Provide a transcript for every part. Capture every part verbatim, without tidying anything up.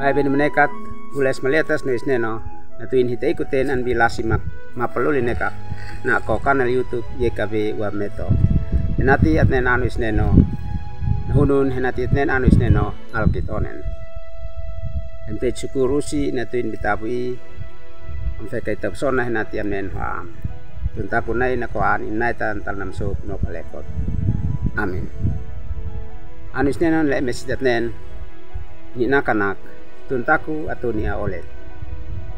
Bae ni manekat, bules maletas nu isneno, natu in hite ikuten anbi lasi ma, mapaluli neka, na ko kanal YouTube Y K B wa meto. Henati atnen anu isneno, na hunun henati atnen anu isneno, alkit onen. Em te chukuru si natu in bitabu i, am fe kai tabsona henati amen ho am. Tun taku nai na ko an in nai tan tal nam so no kalekot. Amen. Anu isneno le mesitatnen, ni nakanak, tun taku atuni a olet.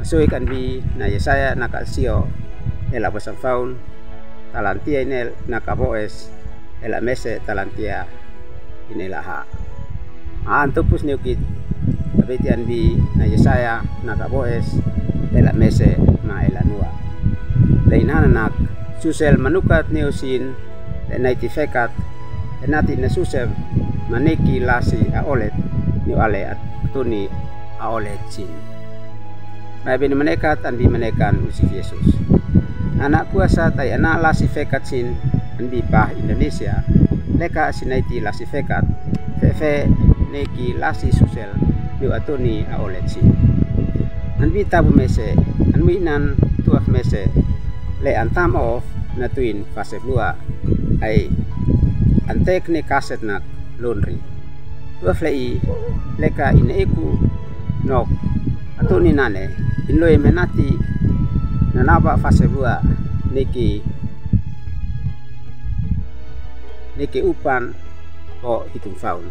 Asoi kanbi na Yesaya naka sio, ela basam faun, talantia inel naka boes, ela mese talantia inela ha. Maan tupus niukit, abeti anbi na Yesaya naka boes, ela mese ma ela nua. Le inana nak, susel manukat niu sin, le naiti fekat, henati na susel maniki lasi a olet, niu ale atuni a olet sin. Bae ni manekat anbi manekan usif Yesus. Ana kuasa tai ana lasi fekat sin, anbi bah Indonesia, leka si naiti lasi fekat, fe fe neki lasi susel, niu atuni a olet sin. Anbi tabu mese, anbi inan tuaf mese, le antam of natu in fase blua, ai antek ne kaset nak laundry. Tuaf le i, leka ina iku nok atuni nane, in loi menati, na naba fase blua, neki, neki upan, o hitung faun.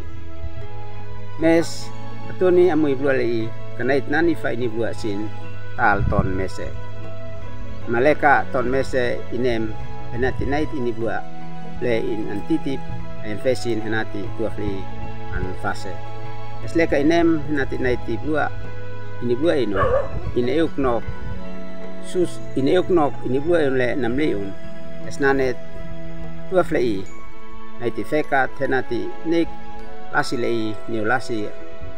Mes, atuni amui blua le i, kanait nani fa ini blua sin, tal ton mese. Maleka ton mese inem, henati nait ini blua, le in antitip, en fesin henati tuaf le i an fase. Es leka inem, henati naiti blua, ini blua ino, ina euk nok, sus, ina euk nok, ini blua ino le namliun. Es nanet, tuaf le i, naiti fekat, henati nik, lasi le i, niu lasi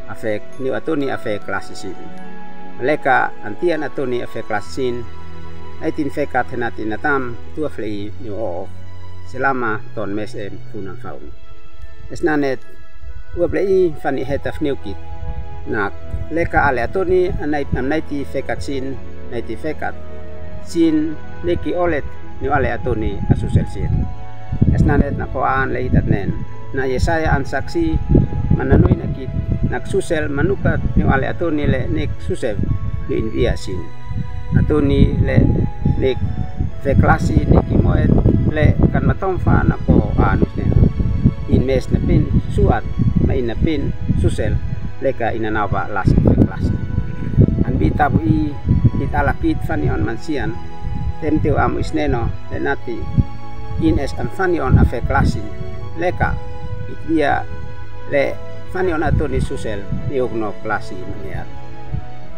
afek, niu atuni afek lasi sin. Maleka antian atuni afek lasi sin, naitin fekat henati natam, tuaf le i, niu o, selama ton mes em funang faun. Es nanet, uap le i fani hetaf niukit. Nak, leka ale atuni, anai, am naiti fekat sin, naiti fekat. Sin, neki olet, niu ale atuni, asusel sin. Es nanet na ko an le hitatnen. Na Yesaya an saksi, mananui nakit, nak susel, manukat, niu ale atuni le, nek susel, niu inbia sin. Atuni le, nek fek lasi, neki moet, le kan matomfa na ko an usnen. In mes na pin, suat, ma in na pin, susel, leka ina naba lasi fek lasi. Anbi tabu i, it alakit fani on mansian, tem teu am isneno, le nati, in es am fani on afek lasi, leka, it bia, le fani on atuni susel, ni uk nok lasi maneat.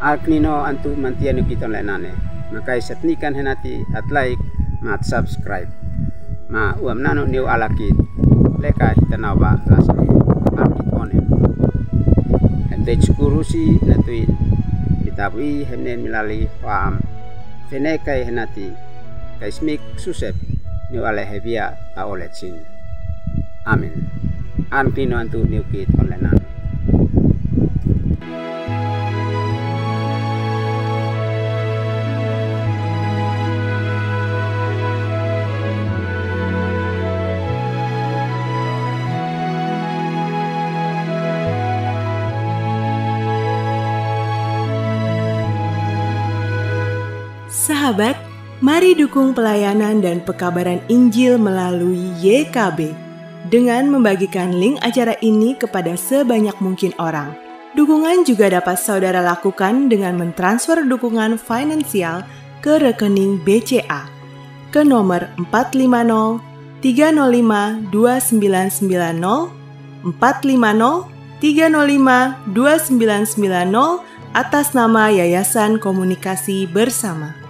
Alknino antu mantia niukit on le nane. Makai satnikan henati at like, ma at subscribe. Ma uam nanu niu alakit. Leka hitanaba lasi alkit onen. Hem te chukuru si natu in. Bitabu i hemnen milali wa am. Fene kai henati. Kai smik susep. Niu ale hebia a olet sin. Amen. Alknino antu niukit on le nane. Sahabat, mari dukung pelayanan dan pekabaran Injil melalui Y K B dengan membagikan link acara ini kepada sebanyak mungkin orang. Dukungan juga dapat saudara lakukan dengan mentransfer dukungan finansial ke rekening B C A ke nomor empat lima nol tiga nol lima dua sembilan sembilan nol, empat lima nol tiga nol lima dua sembilan sembilan nol, atas nama Yayasan Komunikasi Bersama.